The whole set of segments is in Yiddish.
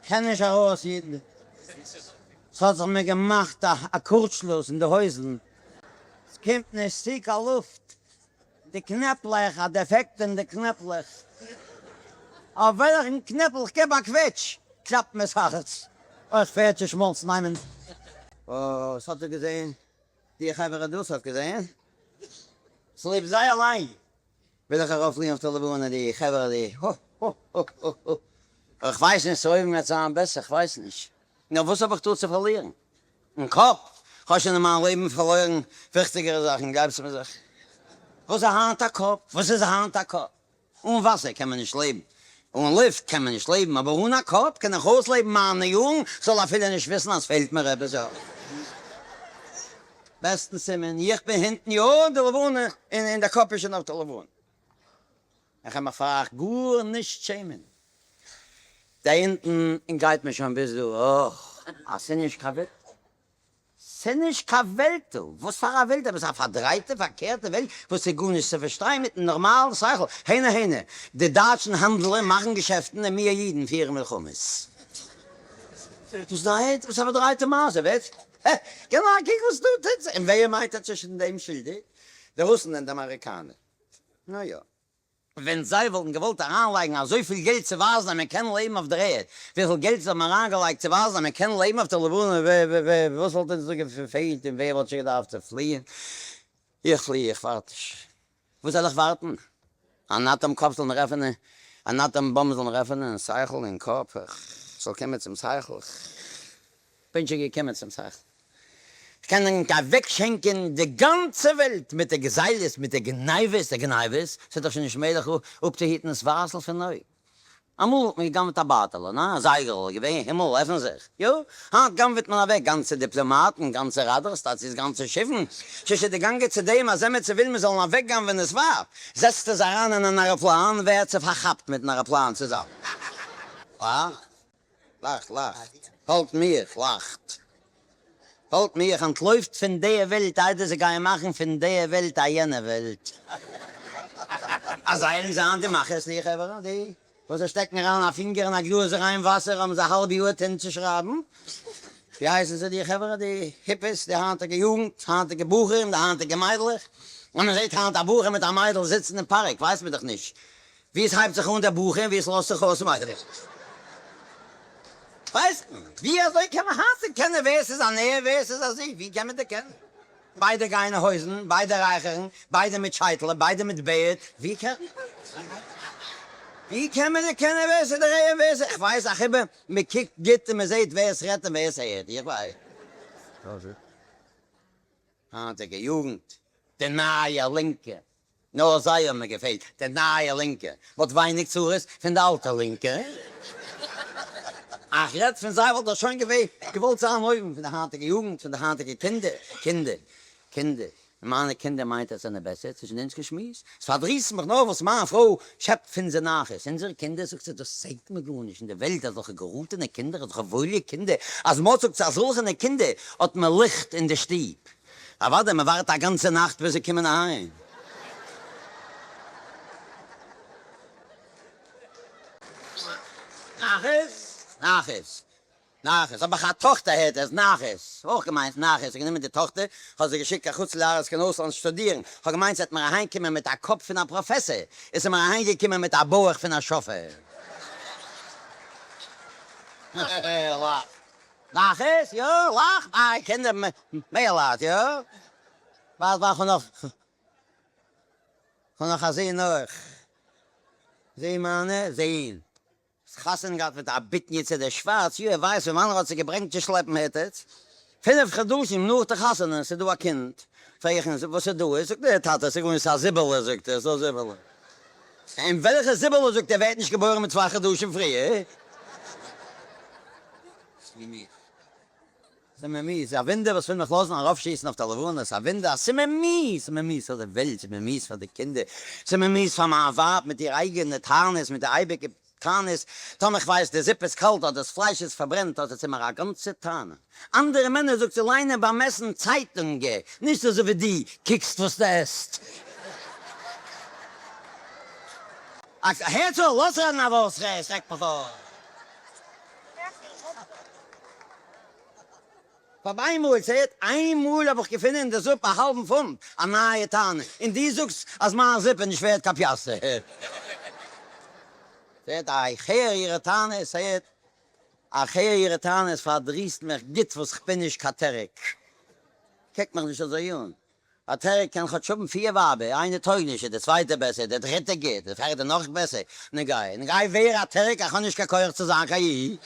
כ'קען נישט ארויס אידן. ס'האט זיך מיר געמאכט א קורצשלוס אין די הויזן. ס'קומט נישט צו קיין לופט. די קנעפלעך, א דעפעקט אין די קנעפלעך. אויף וועלכן קנעפל כ'געב א קוועטש, קלאפט מיר ס'הארץ. אויך פערד צושמאלצן ניין. וואס האט איר געזען? די חברה דאס האט געזען? צוליב זיי אליין וויל איך ארויפפליען אויף די לבנה, די חברה די הא הא הא הא הא. איך ווייס נישט צו אויבן וועט זיין בעסער, כ'ווייס נישט. נאר וואס האב איך דא צו פארלירן? אין קאפ, כ'האב שוין אין מיין לעבן פארלוירן וויכטיגערע זאכן, גלייבסט מיר זיך? וואס איז היינט א קאפ? וואס איז היינט א קאפ? אן וואסער קען מען נישט לעבן, אן לופט קען מען נישט לעבן, אבער אן א קאפ קען איך אויסלעבן מיינע יארן, כ'זאל אפילו נישט וויסן אז פעלט מיר עפעס אויך. בעסטן סימן, איך בין הינטן יא אין די לבנה, און דער קאפ איז שוין אויף די לבנה. איך וועל מיך פאר אייך גארנישט שעמען. דא אונטן און גייט מען שוין ביז דא, אך, אז ס'איז נישט קיין וועלט. ס'איז נישט קיין וועלט דא. וואס פאר א וועלט? עפעס א פארדרייטע פארקערטע וועלט וואס איז גארנישט צו פארשטיין מיטן נארמאלן שכל. הנה הנה, די דייטשן האנדלען, מאכן געשעפטן און מיר אידן פירן מלחמות. וואס דרייט? וואס א פארדרייטע מעשה, וועט? הע, גיב נאר א קוק וואס דא טוט זיך. און ווער מיינט איר צווישן דעם שולדיג? די רוסן און די אמעריקאנער. נו יא. ווען זיי וואלטן געוואלט אריינלייגן אזויפיל געלט צו ווייזן אז מען קען לעבן אויף דער ערד, וויפיל געלט זיי האבן אריינגעלייגט צו ווייזן אז מען קען לעבן אויף דער לבנה, וואס וואלט אונז דא געפעלט און ווער וואלט שוין געדארפט צו פליען? איך פלי, איך ווארט נישט. וואס זאל איך ווארטן? אן אטאם קאפ זאל מיר עפענען, אן אטאם באמב זאל מיר עפענען שכל און קאפ, איך זאל קומען צום שכל? איך בין שוין געקומען צום שכל. כ'קען ענק אוועקשענקען די גאנצע וועלט מיט די גזילות, מיט די גניבות, די גניבות, ס'איז דאך שוין נישט מעגליך אפצוהיטן עס ווייזל פון אויג. אמאל האט מען גע'גנב'ט א בייטעלע, נא, א זייגערל, געווען הימל עפן זיך, יא, היינט גנב'עט מען אוועק גאנצע דיפלאמאטן, גאנצע ראדאר סטאציעס, גאנצע שיפן, ס'איז שוין דערגאנגען צו דעם אז עמיצער וויל מיר זאלן אוועקגנב'ען עס ווייב, זעצט עס אריין אין אן עראפלאן, ווערט זי פארכאפט מיטן עראפלאן צוזאמען. לאכט, לאכט, לאכט, פאלגט מיך, לאכט, פאלגט מיך, אנטלויפט פון דיע וועלט איידער זיי גייען מאכן פון דיע וועלט א יענע וועלט. אז זיי וועלן זיין די מאכערס די חברה די וואס זיי שטעקן אריין א פינגער אין א גלאז ריין וואסער האבן זיי א האלב יאר טינט צו שרייבן. ווי הייסן זיי די חברה די היפיס די היינטיגע יוגנט היינטיגע בחורים די היינטיגע מיידלעך. ווען מען זעט היינט א בחור מיט א מיידל זיצן אין פארק ווייסט מען דאך נישט ווי עס הייבט זיך אן דער בחור און ווי עס לאזט זיך אויס מיידל. ווייסט מען? ווי אזוי קען מען היינט דערקענען ווער עס איז אן ער ווער עס איז א זי? ווי קען מען דערקענען? ביידע גייען אין הויזן, ביידע רייכערן, ביידע מיט שייטלען, ביידע מיט בערד, ווי קען ווי קען מען דערקענען ווער עס איז דער ער און ווער עס איז? איך ווייס א חיבה, מען קוקט גוט און מען זעט ווער עס רעדט און ווער עס הערט, איך ווייס. היינטיגע יוגנט, די נייע לינקע, נאר זיי האבן מיר געפעלט, די נייע לינקע, מ'האט ווייניג צרות פון די אלטע לינקע. איך רעד פון זיי וואלט איך שוין געוואלט זיין אויבן, פון די היינטיגע יוגנט, פון די היינטיגע קינדער, קינדער, קינדער, און מיינע קינדער מיינט עטס זענען בעסער, צווישן אונז געשמועסט, ס'פארדריסט מיך נאר וואס מיין פרוי שעפט פון זיי נחת, אונזערע קינדער זאגט זי דאס זעהט מען גארנישט אין די וועלט אזעלכע געראטענע קינדער, אזעלכע וואוילע קינדער, אז מ'האט זאגט זי אזעלכענע קינדער האט מען ליכט אין די שטוב. אוודאי, מען ווארט א גאנצע נאכט ביז זיי קומען אהיים. נחת? נחת? נחת? האב איך א טאכטער הערט עס, נחת. אויך געמיינט נחת, איך גענומען די טאכטער, כ'האב זי געשיקט קיין חוץ לארץ קיין אויסלאנד שטודירן, כ'האב געמיינט זי וועט מיר אהיימקומען מיט א קאפ פון א פראפעסער, איז זי מיר אהיימגעקומען מיט א בויך פון א שאפער. לאך עס, יא, לאך, מיין קינדער, מער לייט, יא, ווארט ווארט כ'האב נאך, כ'האב נאך א זון אויך, זון מיינע, זון, האסט חתונה געהאט מיט א ביטניצער דער שווארץ, יא, ער ווייסט פון וואנען ער האט זיך געברענגט צו שלעפן הערט פינף חדשים נאך די חתונה, ס'איז דא א קינד, פרעג איך אים, וואס איז דא, זאגט ער, טאטע, ס'איז גארנישט, ס'איז א זיבעלע, זאגט ער, ס'איז א זיבעלע. און וועלכע זיבעלע, זאגט ער, ווערט נישט געבוירן מיט צוויי חדשים פריער? ס'איז מיר מיאוס, א ווינדער וואס וויל מיך לאזן ארויפשיסן אויף די לבנה, ס'איז א ווינדער, ס'איז מיר מיאוס, ס'איז מיר מיאוס פאר די וועלט, ס'איז מיר מיאוס פאר די קינדער, ס'איז מיר מיאוס פאר מיין ווייב מיט איר אייגענע טענות, מיט די אייביגע טענות, טאמער כ'ווייס די זופ איז קאלט אדער ס'פלייש איז פארברענט האט זי צו מיר א גאנצע טענה. אנדערע מענער זאגט זי ליינען ביים עסן צייטונגע, נישט אזוי ווי דו קוקסט וואס דו עסט. הער צו, לאז רעדן א ווארט, ס'רעגט מיך אויף. כ'האב איינמאל, ס'הערט, איינמאל האב איך געפונען אין די זופ א האלבן פונט, א נייע טענה, און דו זאגסט אז מיין זופ איז נישט ווערט קיין פיאסטער. ס'הערט, איך הער אירע טענות, ס'הערט, איך הער אירע טענות, פארדריסט מיך גוט וואס כ'בין נישט קיין טערק. קוק מיך נישט אזוי אן. א טערק קען כאטש האבן פיר ווייבער, איינע טויג נישט איז די צווייטע בעסער, די דריטע גוט, די פערטע נאך בעסער, נו גיי, נו גיי ווער א טערק, איך האב נישט קיין כח צו זיין קיין איד.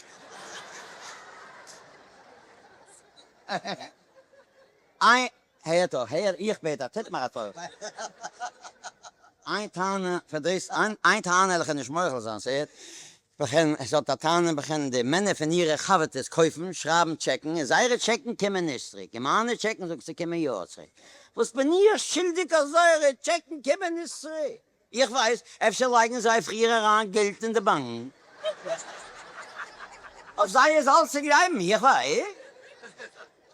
איין, הערט אויף, הער, איך בעט א, טוט מיר א טובה. איין טענה פארדריסט, איין טענה וועל איך נישט מוחל זיין, ס'הערט, בכן, עס האט א טענה בכן די מענער פון אירע חבר'טעס קויפן, שרייבן טשעקן, און זייערע טשעקן קומען נישט צוריק, און מיינע טשעקן זאגט זי קומען יא צוריק. וואס בין איך שולדיג אז זייערע טשעקן קומען נישט צוריק? איך ווייס, אפשר לייגן זיי פריער אריין געלט אין די באנק? אויף זיי איז אלץ צו גלייבן, איך ווייס.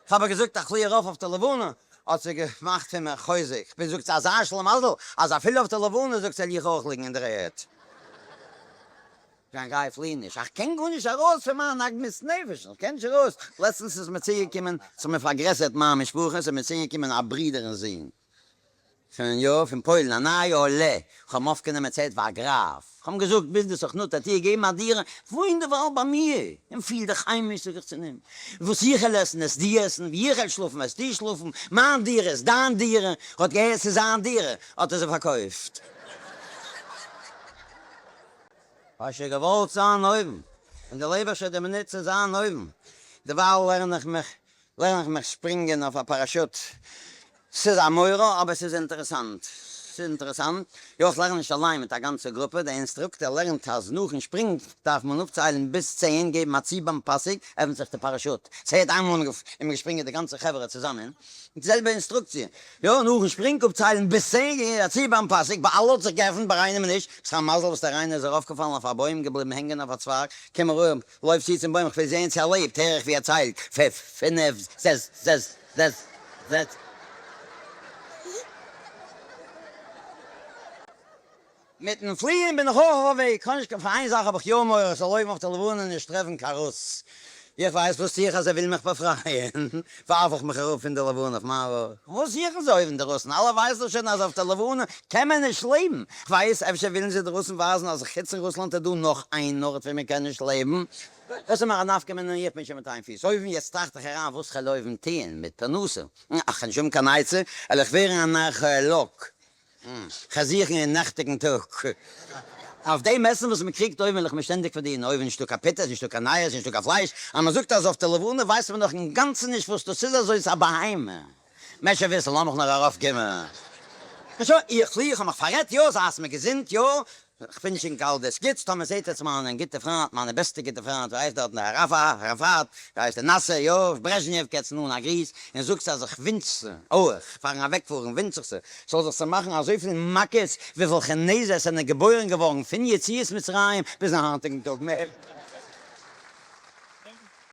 כ'האב איר געזאגט איך פלי ארויף אויף די לבנה, האט זי געמאכט פון מיר חוזק, כ'בין זאגט זי אזא שלימזל אז אפילו אויף די לבנה זאגט זי וועל איך אויך ליגן אין דער ערד. קיין גיי פלי נישט, איך קען גארנישט ארויס פון מיין עגמת נפש, איך קען נישט ארויס, לעצטנס איז מיר צוגעקומען, ס'האט מיר פארגרעסערט מיין משפחה, ס'איז מיר צוגעקומען א ברודער און זון. פון יא, פון פוילן, א נייע עולה, כ'האב אים אויפגענומען צעט ווי א גראף, כ'האב אים געזאגט ביז די סוכנות האט דיר געגעבן א דירה, וואוין דערווייל ביי מיר, און פיל דיך היימיש, זאג איך צו אים, וואס איך וועל עסן עסט דו עסן, ווי איך וועל שלאפן עסט דו שלאפן, מיין דירה איז דיין דירה, ר'האט געהערט ס'איז זיין דירה, האט ער זי פארקויפט. האסט שוין געוואלט זיין אויבן, און דו לעב איך שוין די מינוט צו זיין אויבן, דערווייל לערן איך מיך לערן איך מיך שפרינגען אויף א פאראשוט. ס'איז א מורא אבער ס'איז אינטערעסאנט. ס'איז אינטערעסאנט. יא, איך לערן נישט אליין מיט א גאנצע גרופע. דער אינסטרוקטער לערנט אז נאכן שפרינג דארף מען אפציילן ביז צען, געבן א צי ביים פאסיג, עפנט זיך די פאראשוט. ס'הערט איינמאל און מ'געשפרינגען די גאנצע חברה צוזאמען. די זעלבע אינסטרוקציע. יא, נאכן שפרינג אפציילן ביז צען, געבן א צי ביים פאסיג. ביי אלע האט זיך געעפנט, ביי איינעם נישט. ס'איז א מזל וואס דער איינער איז ארויפגעפאלן אויף א בוים, געבליבן הענגען אויף א צווייג. קום ארויף. לויף צו צום בוים, כ'וויל זעהן צו ער לעבט, הער איך ווי ער ציילט, פינף, זעס, זעס, זעס, זעס. מיטן פליען בין איך אויך אויף א וועג, כ'האב נישט קיין, פאר איין זאך האב איך יא מורא, איך זאל אויבן אויף די לבנה נישט טרעפן קיין רוס, איך ווייס וואס טו איך אז זיי ווילן מיך באפרייען, ווארף איך מיך אראפ פון די לבנה אויף מיין ראש, וואס זוכן זיי אויבן די רוסן, אלע ווייסן דאך שוין אז אויף די לבנה קען מען נישט לעבן, כ'ווייס, אפשר ווילן זיי די רוסן ווייזן אז חוץ אין רוסלאנד איז דא נאך איין ארט ווי מען קען נישט לעבן. וואס איז מיר א נפקא מינה, איך בין שוין מיט איין פיס אויבן, יעצט טראכט איך אריין וואס כ'על אויבן טוען מיט פרנסה, אך כ'על נישט האבן קיין עצה, על איך ווערן אן ארכעאלאג, כ'על זוכן אין נעכטיגן טאג. אויף דעם עסן וואס מען קריגט אויבן וועל איך מיר שטענדיג פארדינען, אויבן נישטא קיין פיטערס, נישטא קיין נייעס, נישטא קיין פלייש, אז מען זאגט אז אויף די לבנה ווייסט מען נאך אינגאנצן נישט וואס דאס איז אזוי איז א בהמה. מענטשן וויסן, לאמיך נאר ארויפקומען. שוין, איך פלי, איך האב מיך פאררעדט, יא, זייטס מיר געזונט, יא, כ'בין נישט אין קאלדעס גוטס, טאמער זעט עטס מיינע גוטע פריינט, מיינע בעסטע גוטע פריינט, ווי הייסט דארטן דער אראפאט, ווי הייסט דער נאסער, יא, ברעזשניעוו, געטס אן א גריס, און זאגטס אז איך ווינטש זיי אויך, פארן אוועקפארן ווינטש איך זיי, ס'זאל זיך צומאכן אזויפיל מכות וויפיל כינעזער עס זענען געבוירן געווארן פון יציאת מצרים ביזן היינטיגן טאג.